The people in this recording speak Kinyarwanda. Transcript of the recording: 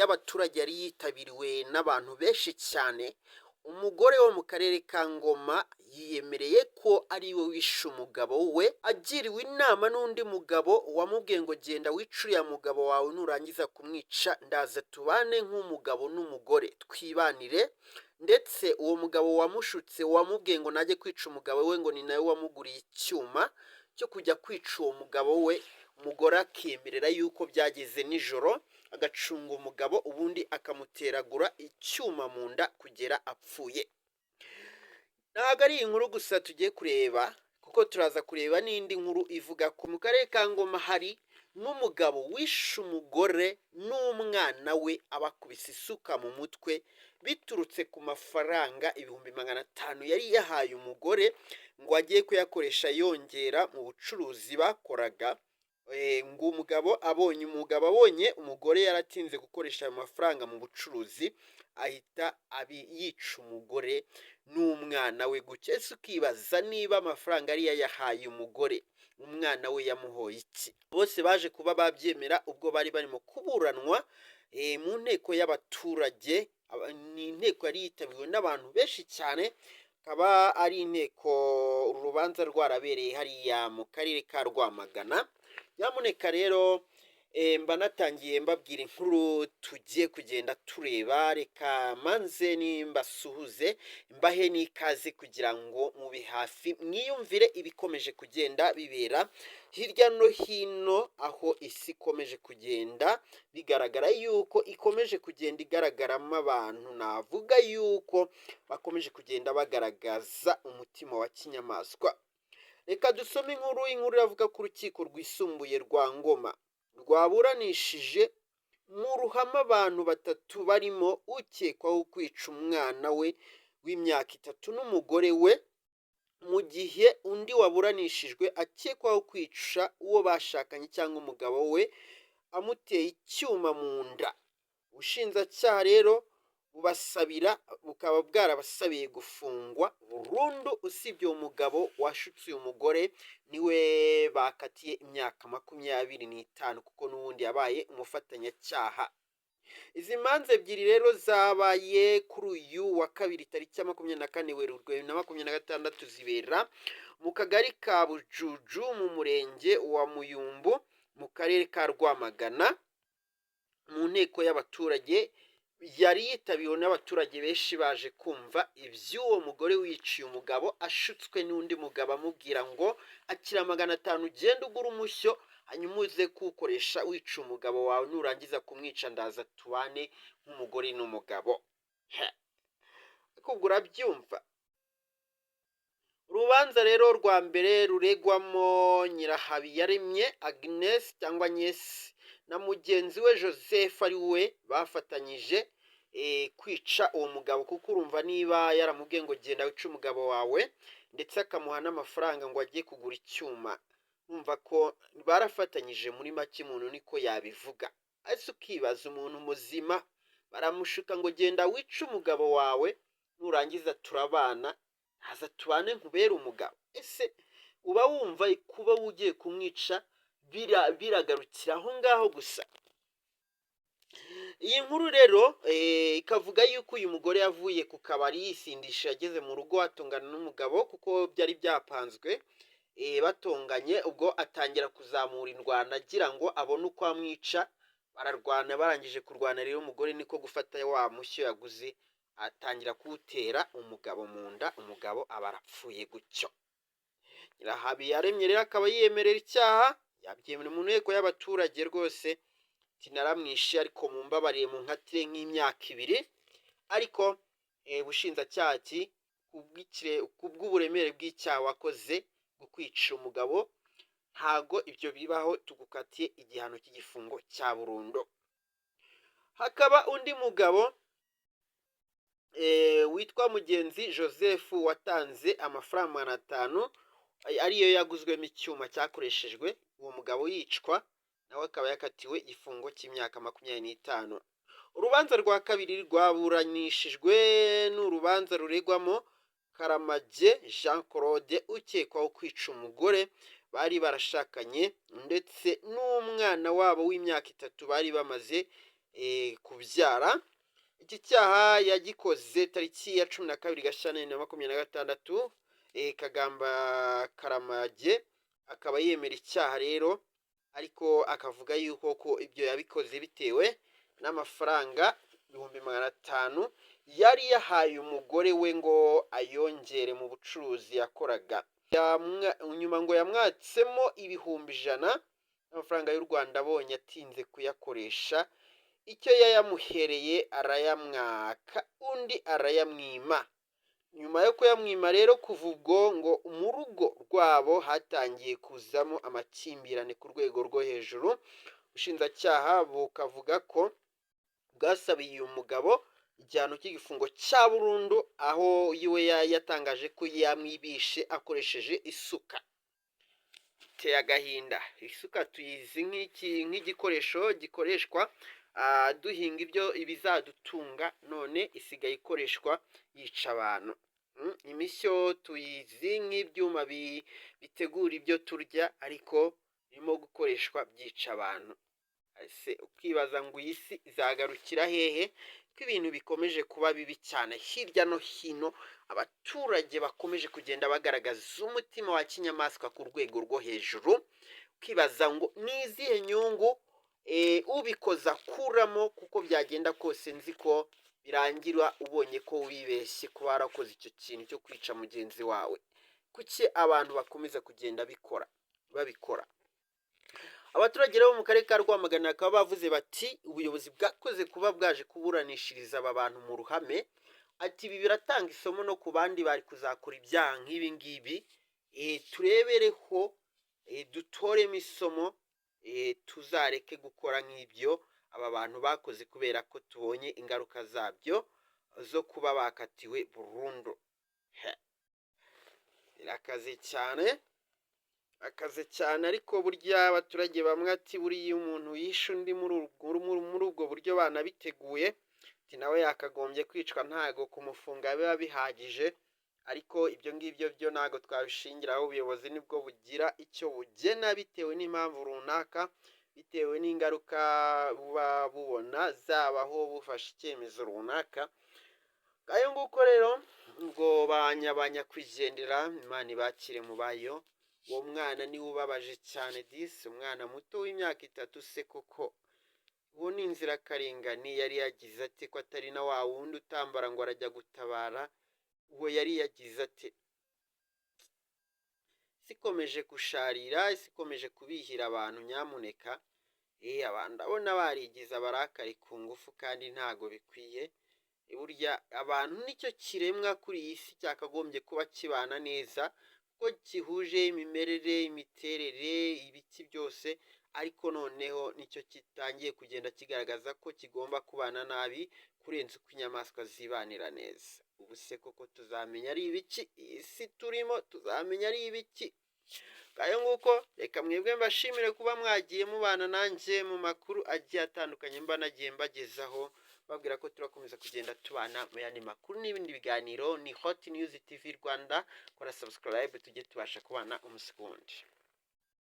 y'abaturage yari yitabiriwe n'abantu benshi cyane, umugore wo mu karere ka Ngoma yiyemereye ko ari we wishe umugabo we, agiriwe inama n'undi mugabo wamubwiye ngo genda wice uriya mugabo wawe, nurangiza kumwica ndaza tubane nk'umugabo n'umugore twibanire. Ndetse uwo mugabo wamushutse, wamubwiye ngo najye kwica umugabo we, ngo ni nawe wamuguriye icyuma cyo kujya kwica uwo mugabo we. Umugore akemerera yuko byageze nijoro agacunga umugabo, ubundi akamuteragura icyuma mu nda kugera apfuye. Ntabwo ari inkuru gusa tugiye kureba, kuko turaza kureba n'indi nkuru ivuga ko mu karere ka Ngoma hari n'umugabo wishe umugore n'umwana we abakubise isuka mu mutwe, biturutse ku mafaranga 500,000 yari yahaye umugore ngo agiye kuyakoresha yongera mu bucuruzi bakoraga. Ngo umugabo abonye umugore yaratinze gukoresha ayo mafaranga mu bucuruzi, ahita yica umugore n'umwana we gutya. Ese ukibaza niba amafaranga yari yayahaye umugore, umwana we yamuhoye iki? Bose baje kuba babyemera ubwo bari barimo kuburanwa mu nteko y'abaturage. Ni inteko yari yitabiriwe n'abantu benshi cyane, akaba ari inteko urubanza rwarabereye hariya mu karere ka Rwamagana. Nyamuneka rero, mba natangiye mbabwira inkuru tugiye kugenda tureba. Reka manze nimbasuhuze, mbahe n'ikaze kugira ngo mube hafi mwiyumvire ibikomeje kugenda bibera hirya no hino, aho isi ikomeje kugenda bigaragara yuko ikomeje kugenda igaragaramo abantu navuga yuko bakomeje kugenda bagaragaza umutima wa kinyamaswa. Reka dusome inkuru. Inkuru iravuga ko urukiko rwisumbuye rwa Ngoma rwaburanishije mu ruhame abantu batatu barimo ukekwaho kwica umwana we w'imyaka 3 n'umugore we, mu gihe undi waburanishijwe akekwaho kwica uwo bashakanye cyangwa umugabo we amuteye icyuma mu nda. Ubushinjacyaha rero bubasabira, bukaba bwarabasabiye gufungwa burundu, usibye uwo mugabo washutse uyu mugore, niwe bakatiye imyaka 25 kuko n'ubundi yabaye umufatanyacyaha. Izi manza ebyiri rero zabaye kuri uyu wa kabiri, tariki ya 24 Werurwe 2026, zibera mu kagari ka Bujuju mu murenge wa Muyumbu mu karere ka Rwamagana, mu nteko y'abaturage yari yitabiriwe n'abaturage benshi baje kumva iby'uwo mugore wiciye umugabo ashutswe n'undi mugabo amubwira ngo akira 500 ugende ugure umushyo, hanyuma uze kuwukoresha wica umugabo wawe, nurangiza kumwica ndaza tubane nk'umugore n'umugabo. Ariko ubwo urabyumva. Urubanza rero rwa mbere ruregwamo Nyirahabiyaremye Agnes cyangwa Agnes na mugenzi we Joseph, ari we bafatanyije kwica uwo mugabo, kuko urumva niba yaramubwiye ngo genda wice umugabo wawe, ndetse akamuha n'amafaranga ngo ajye kugura icyuma, urumva ko barafatanyije. Muri make umuntu niko yabivuga. Ese ukibaza, umuntu muzima baramushuka ngo genda wice umugabo wawe, nurangiza turabana, haza tubane nkubere umugabo. Ese uba wumva kuba ugiye kumwica biragarukira aho ngaho gusa? Iyi nkuru rero ikavuga yuko uyu mugore yavuye ku kabari yisindisha, ageze mu rugo atongana n'umugabo kuko byari byapanzwe. Batonganye ubwo atangira kuzamura indwano agira ngo abone uko amwica, bararwana. Barangije kurwana rero, umugore niko gufata wa mushyo yaguze atangira kuwutera umugabo mu nda, umugabo aba arapfuye gutyo. Nyirahabiyaremye rero akaba yiyemerera icyaha, yabyemera mu nteko y'abaturage rwose, ati naramwishe, ariko mumbabarire munkatire nk'imyaka 2. Ariko ubushinjacyaha ati kubw'uburemere bw'icyaha wakoze bwo kwica umugabo, ntago ibyo bibaho, tugukatiye igihano cy'igifungo cya burundu. Hakaba undi mugabo witwa Mugenzi Joseph watanze amafaranga 500 ariyo yaguzwemo icyuma cyakoreshejwe uwo mugabo yicwa, nawe akaba yakatiwe igifungo cy'imyaka 25. Urubanza rwa kabiri rwaburanishijwe ni urubanza ruregwamo Karamage Jean Claude ukekwaho kwica umugore bari barashakanye ndetse n'umwana wabo w'imyaka 3 bari bamaze. kubyara. Iki cyaha yagikoze tariki ya 12 Gashyantare 2026. Kagamba Karamage akaba yemera icyaha rero, ariko akavuga yuko ko ibyo yabikoze bitewe n'amafaranga 500,000 yari yahaye umugore we ngo ayongere mu bucuruzi yakoraga. Nyuma ngo yamwatsemo 100,000 y'amafaranga y'u Rwanda, abonye atinze kuyakoresha icyo yayamuhereye, arayamwaka undi arayamwima. Nyuma yo kuyamwima rero, kuva ubwo ngo mu rugo rwabo hatangiye kuzamo amakimbirane ku rwego rwo hejuru. Ubushinjacyaha bukavuga ko bwasabiye uyu mugabo igihano cy'igifungo cya burundu, aho iwe yatangaje ko yamwibishe akoresheje isuka. Biteye agahinda. Isuka tuyizi nk'igikoresho gikoreshwa duhinga ibyo ibizadutunga, none isigaye ikoreshwa yica abantu. Imishyo tuyizi nk'ibyuma bitegura ibyo turya, ariko birimo gukoreshwa byica abantu. Ese ukibaza ngo iyi si izagarukira hehe, ko ibintu bikomeje kuba bibi cyane hirya no hino, abaturage bakomeje kugenda bagaragaza umutima wa kinyamaswa ku rwego rwo hejuru? Ukibaza ngo ni izihe nyungu ubikoze akuramo? Kuko byagenda kose nzi ko birangira ubonye ko wibeshye kuba warakoze icyo kintu cyo kwica mugenzi wawe. Kuki abantu bakomeza kugenda bikora babikora? Abaturage rero bo mu karere ka Rwamagana bakaba bavuze bati ubuyobozi bwakoze kuba bwaje kuburanishiriza aba bantu mu ruhame. Ati ibi biratanga isomo no ku bandi bari kuzakora ibyaha nk'ibi ngibi, turebereho, dutoremo isomo, tuzareke gukora nk'ibyo aba bantu bakoze, kubera ko tubonye ingaruka zabyo zo kuba bakatiwe burundu. He. Birakaze cyane, akaze cyane. Ariko burya abaturage bamwe ati buriya iyo umuntu yishe undi muri ubwo buryo banabiteguye, ati nawe yakagombye kwicwa, ntago kumufunga biba bihagije. Ariko ibyo ngibyo byo ntago twabishingiraho. Ubuyobozi nibwo bugira icyo bugena bitewe n'impamvu runaka, bitewe n'ingaruka buba bubona zabaho bufashe icyemezo runaka. Ngayo nguko rero, ubwo banyakwigendera, Imana ibakire mu bayo. Uwo mwana niwe ubabaje cyane disi, umwana muto w'imyaka 3. Se koko uwo ni inzirakarengane, yari yagize ate, ko atari na wa wundi utambara ngo arajya gutabara? Uwo yari yagize ate? Isi ikomeje gusharira, isi ikomeje kubihira abantu. Nyamuneka, abantu ndabona barigize abarakari ku ngufu kandi ntago bikwiye. Burya abantu nicyo kiremwa kuri iyi si cyakagombye kuba kibana neza, kuko gihuje imimerere, imiterere, ibiki byose, ariko noneho nicyo gitangiye kugenda kigaragaza ko kigomba kubana nabi kurenza uko inyamaswa zibanira neza. Ubu se koko tuzamenya ari ibiki? Iyi si turimo tuzamenya ari ibiki? Ngayo nguko, reka mwebwe mbashimire kuba mwagiye mubana nanjye mu makuru agiye atandukanye mba nagiye mbagezaho, babwira ko turakomeza kugenda tubana mu yandi makuru n'ibindi biganiro. Ni Hot News TV Rwanda, kora subscribe tujye tubasha kubana umunsi ku wundi.